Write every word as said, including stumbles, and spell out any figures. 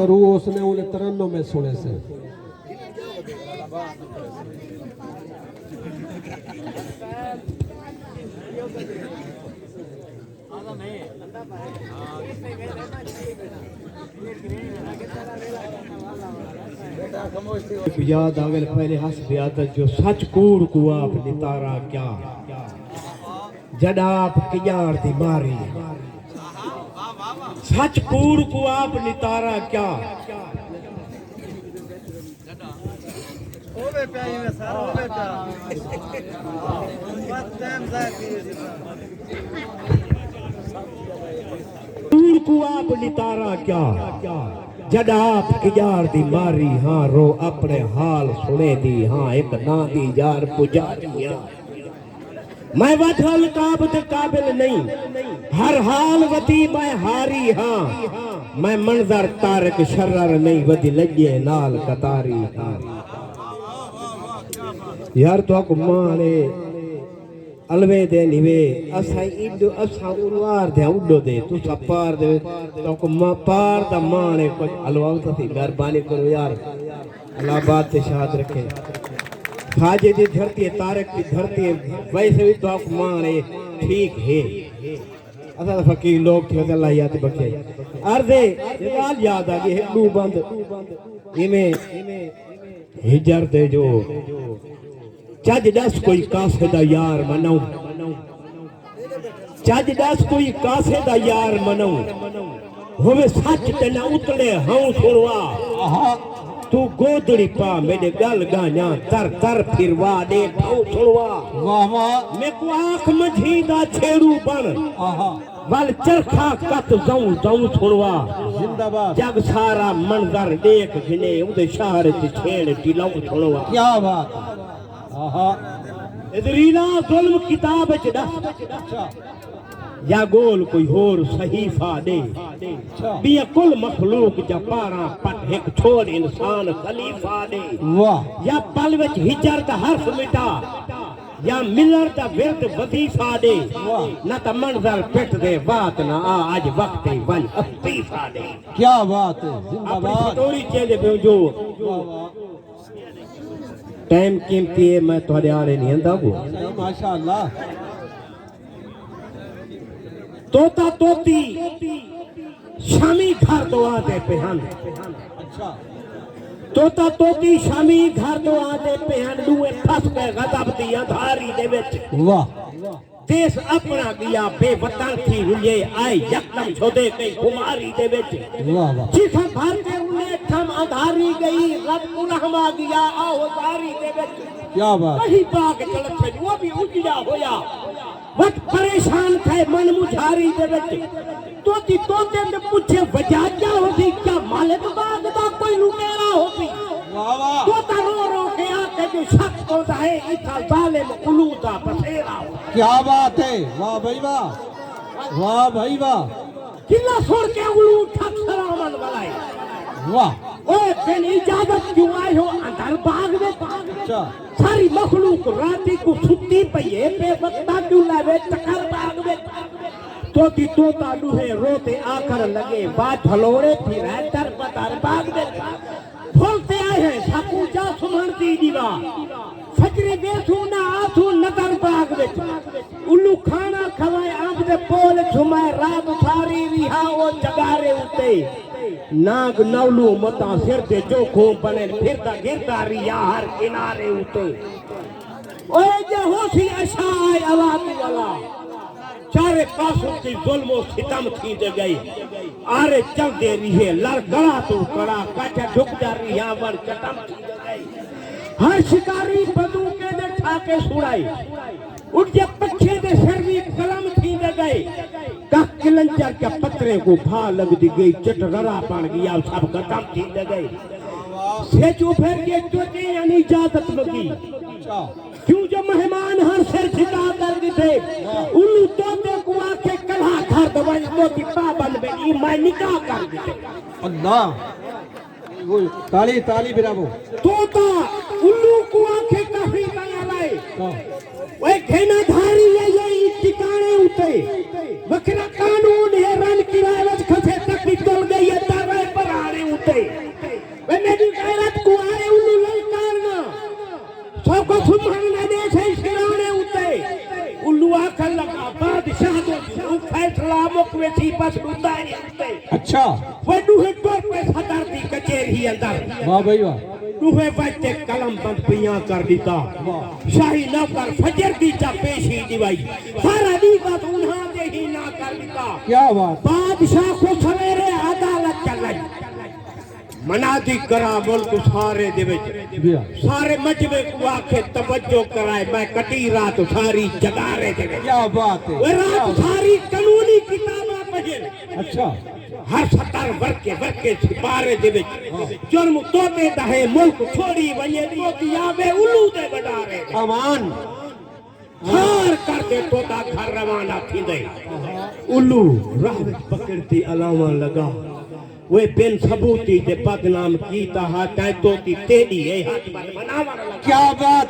روح اس نے انہیں ترنم میں سنے سے۔ یاد آول پہلے ہس بیادت جو سچ کوڑ کو آپ نتارا کیا، جڈ آپ کجاڑ دی ماری۔ سچ کوڑ کو آپ نتارا کیا۔ کوڑ کو آپ نتارا کیا، جڈ آپ کجاڑ دی ماری ہاں، رو اپنے حال سنے دی ہاں، ایک ناں دی یار پجاری ہاں۔ میں وجہ القاب دے قابل نہیں، ہر حال وتی میں ہاری ہاں۔ میں منظر طارق شرر نہیں، ودی لڄے نال قطاری ہاں۔ یار تہاکوں ماݨ اے الوے دے نیوے، اساں ایݙو، اساں اروار دے اݙو دے، تساں پار دے، تہاکوں ماں پار دا ماݨ اے، کجھ الواؤ تسی، مہربانی کرو یار۔ اللہ آباد تے شاد رکھے۔ خواجے دی دھرتی ہے، طارق دی دھرتی ہے، ویسے وی تہاکوں ماݨ ہے، ٹھیک ہے۔ اساں تاں فقیر لوگ تھی، اللہ یاد بخشے۔ عرض ہے، ایک ڳالھ یاد آ ڳئی، ہک ݙو بند ایویں ہجر دے جو چڄ ݙس کوئی قاصد دا یار مناؤں۔ چڄ ݙس کوئی قاصد دا یار منوں، ہووے سچ تے نہ اتلے ہاؤں سݨوا۔ آہا۔ توں گودڑی پا میݙے ڳل ڳانڄاں، در در پھروا ݙے بھاؤں سݨوا۔ واہ واہ۔ میکوں آکھ منجھیں دا چھیڑو بݨ، آہا۔ ول چرخا کت زؤں زؤں سݨوا۔ زندہ باد۔ جڳ سارا منظر ݙیکھ گھنے، اوندے شہر اچ چھیڑ ٹلاؤں سݨوا۔ کیا بات ہے۔ آہا۔ ادریلا ظلم کتاب اچ ݙس۔ اچھا۔ یا ڳول کوئی ہور صحیفہ ݙے۔ اچھا۔ ٻیا کل مخلوق جا پاڑاں پٹ، ہک چھوڑ انسان خلیفہ ݙے۔ واہ۔ یا پل وچ ہجر دا حرف مٹا، یا ملݨ دا ورد وظیفہ ݙے۔ واہ۔ نہ تاں منظر پٹ دے وات نہ آ، اڄ وقت ای ونڄ استعفیٰ ݙے۔ کیا بات ہے، زندہ اپݨی باد۔ سٹوری چیندے پیوں جو۔ واہ واہ۔ ٹائم قیمتی ہے، میں تہاݙے آڑے نہیں آندا کو۔ ماشاءاللہ۔ طوطا طوطی شامی گھر توں آندے پئے ہن۔ اچھا۔ طوطا طوطی شامی گھر توں آندے پئے ہن، ݙوہیں پھس ڳئے غضب دی اندھاری دے وچ۔ واہ۔ دیس اپݨا ڳیا بے وطن تھی، رلے آئے یکدم شودے کئی خماری دے وچ۔ واہ واہ۔ چیخاں بھر کے انہیں تھم اندھاری ڳئی، رب الرحمہ ڳیا آہوزاری دے وچ۔ کیا بات۔ کہیں باغ چلت ہے وہ بھی اجڑا ہویا، وت پریشان تھئے من مجھاری دے وچ۔ طوطی طوطے تے پچھے وجہ کیا ہوسی، کیا مالک باغ دا کوئی لٹیرا ہوسی؟ واہ واہ۔ طوطا رو رو کے آکھے جو شک پوندا ہے، اتھاں ظالم الو دا بسیرا ہوسی۔ کیا بات ہے، واہ بھائی واہ، واہ بھائی واہ۔ قلعہ سݨ کے الو ٹھک سلامن ولائے۔ واہ۔ اوئے بن اجازت کیوں آئے ہو اندر باغ وچ؟ اچھا۔ ساری مخلوق راتی کوں ستی پئی ہے، بے وقتا کیوں لاوے چکر باغ وچ؟ طوطی طوطا ݙوہیں رو تے آکھݨ لڳے، واہ جھلوڑے پھرائے در بدر باغ وچ۔ پھل تے آئے ہیں ساکوں جا سمھݨ دی ݙیوا، فجرے ویسوں نہ آسوں نظر باغ وچ۔ الو کھانا کھوائے امب دے پول جھمائے، رات ساری ریہا او جگارے اتے۔ نانگ نولو متاں سر تے جو کھوں بݨن، پھردا گھردا ریہا ہر کنارے اتے۔ اوئے جے ہوسی اشائے الا دی الا، چارے پاسوں تے ظلم و ستم تھیندے ڳئے۔ آرے چلدے ریہے لڑ گڑا توں کڑا، کچھ ڈھکدا ریہا وݨ چٹم تھیندے ڳئے۔ ہر شکاری بندوقیں دے ٹھاکے سݨائے، اݙدے پکھیں دے سر وی قلم تھیندے ڳئے۔ کاہ کلنجر کیا پتریں کوں بھا لڳدی ڳئی، چٹ رڑا بݨ ڳیا سب ختم تھیندے ڳئے۔ سجھ ابھر ڳئے، طوطے یعنی اجازت منگی۔ کیوں جو مہمان ہن سر جھکا کر ݙتے۔ الو طوطے کوں آکھے کلہا گھر تے ونڄ، طوطی پابند ٻیٹھی، میں نکاح کر ݙتے۔ اللہ۔ تالی، تالی بھراوو۔ طوطا الو کوں آکھے کافی ڳالھ آئے۔ ہاں۔ اوئے گھن اندھاری ہے یہ ٹکاݨے اتے۔ وکھرا قانون ہے رن کرائے وچ کھسے تک تل ڳئی ہے تارے پراݨے اتے۔ وے میݙی غیرت کوں آئے الو للکارنا، سوکو سمھݨ نہ ݙے سئیں سراݨے اتے۔ الو آکھݨ لڳا، بادشاہ دو جنوں فیصلہ مک ویسی بس ݙدھائے اتے۔ اچھا۔ وے ݙوہیں ٹر پئے صدر دی کچہری اندر۔ واہ بھائی واہ۔ ݙوہیں وڄ تے قلم بند بیاں کر ݙتا۔ واہ۔ شاہی نوکر فجر دی چا پیشی ݙیوائی۔ سارا ݙینہہ بس انہاں دے ہی ناں کر ݙتا۔ کیا بات۔ بادشاہ کوں سویرے عدالت چلائی۔ منادی کرا ملک سارے دے وچ۔ جی ہاں۔ سارے مجمع کوں آکھے توجہ کرائے، میں کٹی رات ساری جگارے دے وچ۔ کیا بات ہے، وہ کیا رات بات۔ ساری قانونی کتاباں پڑھن۔ اچھا۔ ہر ستر ورقے ورقے سپارے دے وچ۔ ہاں۔ جرم توتے دا ہے ملک چھوڑی ونڄے، توتی آوے الو دے وݙارے دے۔ امان۔ ہار کر تے توتا گھر روانہ تھیندے۔ الو راہ وچ پکڑ تے الاوݨ لڳا۔ وے بن ثبوتی تے بدنام کیتا ہا، تیں توتی تیݙی اے ہتھ ول مناوݨ لڳا۔ کیا بات